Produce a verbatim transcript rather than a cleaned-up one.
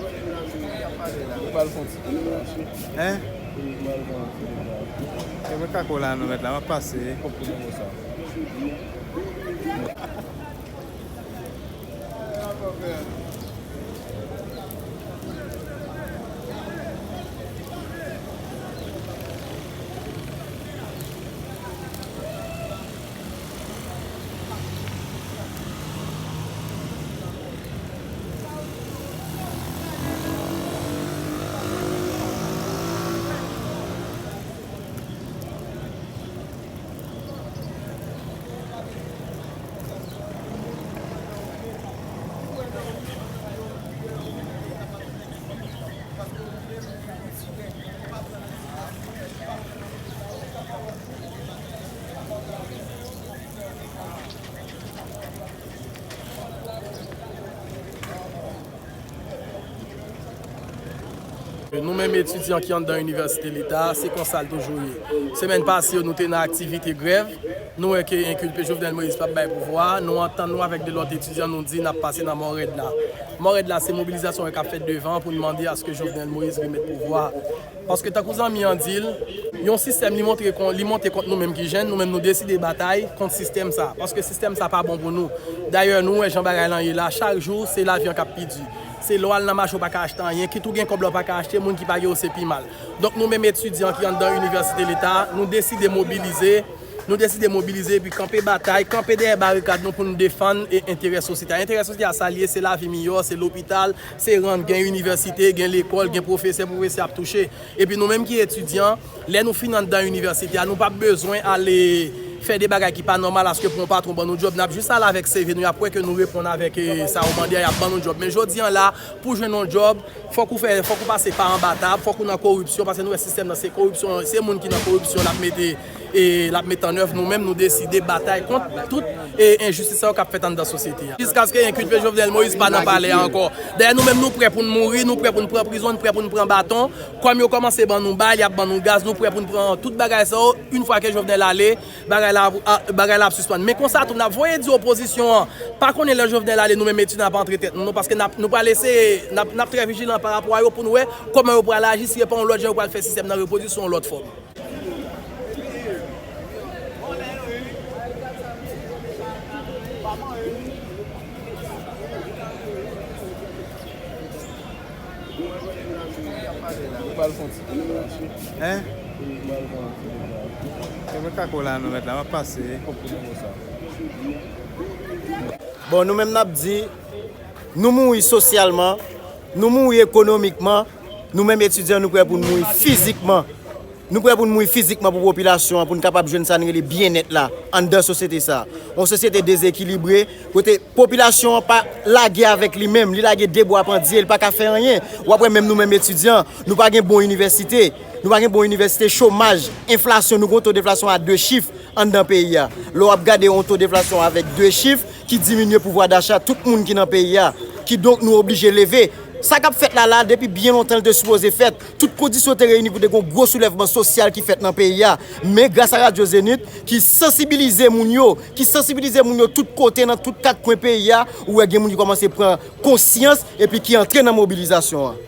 Ou pral fè yon ti delivrans, wi. Hein? Ou pral fè yon ti delivrans. E mwen kako la nou mèt la, m ap pase. Kòb pou nou sa. Nou menm etidyan ki anndan Inivèsite Leta, se konsa l toujou ye. Semèn pase yo, nou te nan aktivite grèv. Nou wè ke enkilpe Jovenel Moïse p ap bay pouvwa a. Nou antann nou avèk de lòt etidyan, nou di n ap pase nan Mòn Rèd la. Mòn Rèd la, se mobilizasyon k ap fèt devan pou n mande aske Jovenel Moïse remèt pouvwa a. Paske tankou zanmi an di l, yon sistèm li montre kon, li monte kont nou menm ki jèn, nou menm nou deside batay kont sistèm sa. Paske sistèm sa pa bon pou nou. Dayè, nou wè jan bagay lan ye la, chak jou, se lavi an k ap pi di. Se lè w al nan mache w pa ka achte anyen, kit ou gen kòb la w pa ka achte, moun ki pa gen yo se pi mal. Donk nou menm etidyan ki anndan Inivèsite Leta, nou deside mobilize, nou deside mobilize epi kanpe batay, kanpe dèyè barikad nou pou n defann e enterè sosyete a. Enterè sosyete a sa l ye, se lavi miyò, se lopital, se rann, gen inivèsite, gen lekòl, gen pwofesè, pwofesè ap touche. Epi nou menm ki etidyan, lè nou fin anndan inivèsite a, nou p ap bezwen ale fè de bagay ki pa nòmal aske pou yon patwon ban nou djòb. N ap jis ale avèk C V nou, y ap wè ke nou reponn avèk, eh, sa yo mande a, y ap ban nou djòb. Men jodi an la, pou jwenn yon djòb, fòk ou fè, fòk ou pase pa anba tab, fòk ou nan koripsyon, paske nou wè sistèm nan se koripsyon, se moun ki nan koripsyon l ap mete, eh, l ap mete an èv. Nou menm, nou deside batay kont tout, eh, enjistis sa yo k ap fèt anndan sosyete a. Jiskaske enkilpe Jovenel Moïse pa nan palè a ankò. Dayè, nou menm, nou prè pou n mouri, nou prè pou n pran prizon, nou prè pou n pran baton. Kòm yo kòmanse ban nou bal, y ap ban nou gaz, nou prè pou n pran tout bagay sa yo. Yon fwa ke Jovenel ale, bagay la, a, bagay la ap sispann. Men konsa tou, n ap voye di opozisyon an, pa konnen lè Jovenel ale, nou menm etidyan n ap antre tèt nou, non, paske n ap, nou pral eseye, n ap, n ap trè vijilan pa rapò a yo pou n wè kòman yo pral aji, si se pa yon lòt jan yo pral fè sistèm nan repwodui sou yon lòt fòm. Ou pral fè yon ti delivrans, wi. Hein? Ou pral fè yon ti delivrans. E mwen kako la nou mèt la, m ap pase. Kòb pou nou sa. Bon, nou menm n ap di, nou mouri sosyalman, nou mouri ekonomikman, nou menm etidyan, nou prè pou n mouri fizikman. Nou prè pou n mouri fizikman pou popilasyon an, pou n kapab jwenn sa n rele byennèt la anndan sosyete sa a. Yon sosyete dezekilibre, kote popilasyon an pa lage avèk li menm, li lage de bwa pandye, li pa ka fè anyen. W ap wè menm nou menm etidyan, nou pa gen bon inivèsite, nou pa gen bon inivèsite, chomaj, enflasyon, nou gen yon to deflasyon a de chif anndan peyi a. Lè w ap gade yon to deflasyon avèk de chif ki diminye pouvwa dacha tout moun ki nan peyi a. Kidonk nou oblije leve. Sa k ap fèt la la, depi byen lontan li te sipoze fèt. Tout kondisyon te reyini pou te gen yon gwo soulèvman sosyal ki fèt nan peyi a. Men gras a Radyo Zenith ki sansibilize moun yo, ki sansibilize moun yo tout kote nan tout kat kwen peyi a, ou wè gen moun ki kòmanse pran konsyans epi ki antre nan mobilizasyon an.